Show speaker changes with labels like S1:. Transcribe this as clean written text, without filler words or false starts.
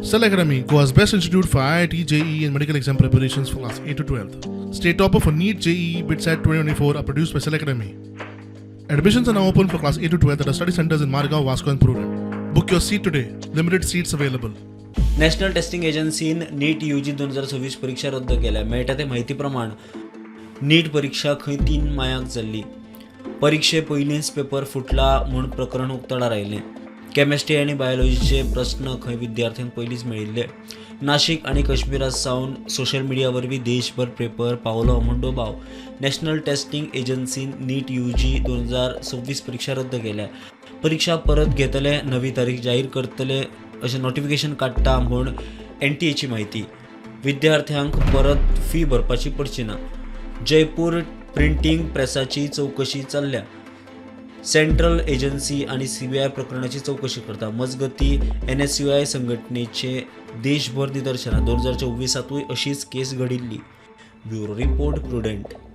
S1: Cell Academy, Goa's best institute for IIT, JEE, and medical exam preparations for class 8 to 12. State topper for NEET, JEE, BITSAT 2024 are produced by Cell Academy. Admissions are now open for class 8 to 12 at our study centers in Margao, Vasco, and Prudent. Book your seat today. Limited seats available.
S2: National testing एजन्सीन नीट you जी 2026 परीक्षा रद्द केल्या. मेळटा ते म्हायती प्रमाण नीट परीक्षा खंय 3 मायाक जाल्ली. परिक्षे पयलींच पेपर फुटला म्हूण प्रकरण उक्ताडार आयलें. केमिस्ट्री आनी बायोलॉजीचे प्रस्न खंय विद्यार्थ्यांक पयलींच मेळिल्ले. नाशिक आनी काश्मीरा सावन सोशल मिडिया वरवीं देशभर पेपर पावलो म्हूण दुबाव. नॅशनल टेस्टिंग एजन्सीन नीट you जी 2026 परीक्षा रद्द केल्या. परीक्षा परत घेतले, नवी तारीख जाहीर करतले अशें नोटिफिकेशन काडटा म्हूण एनटीएची म्हायती. विद्यार्थ्यांक परत फी भरपाची पडची ना. जयपूर प्रिंटींग प्रेसाची चवकशी चल्ल्या. सेंट्रल एजन्सी आनी सीबीआय प्रकरणाची चवकशी करता. मजगती, एनएसयूआय संघटनेचे देशभर निदर्शनां. 2024तूय अशीच केस घडिल्ली. Bureau report, Prudent.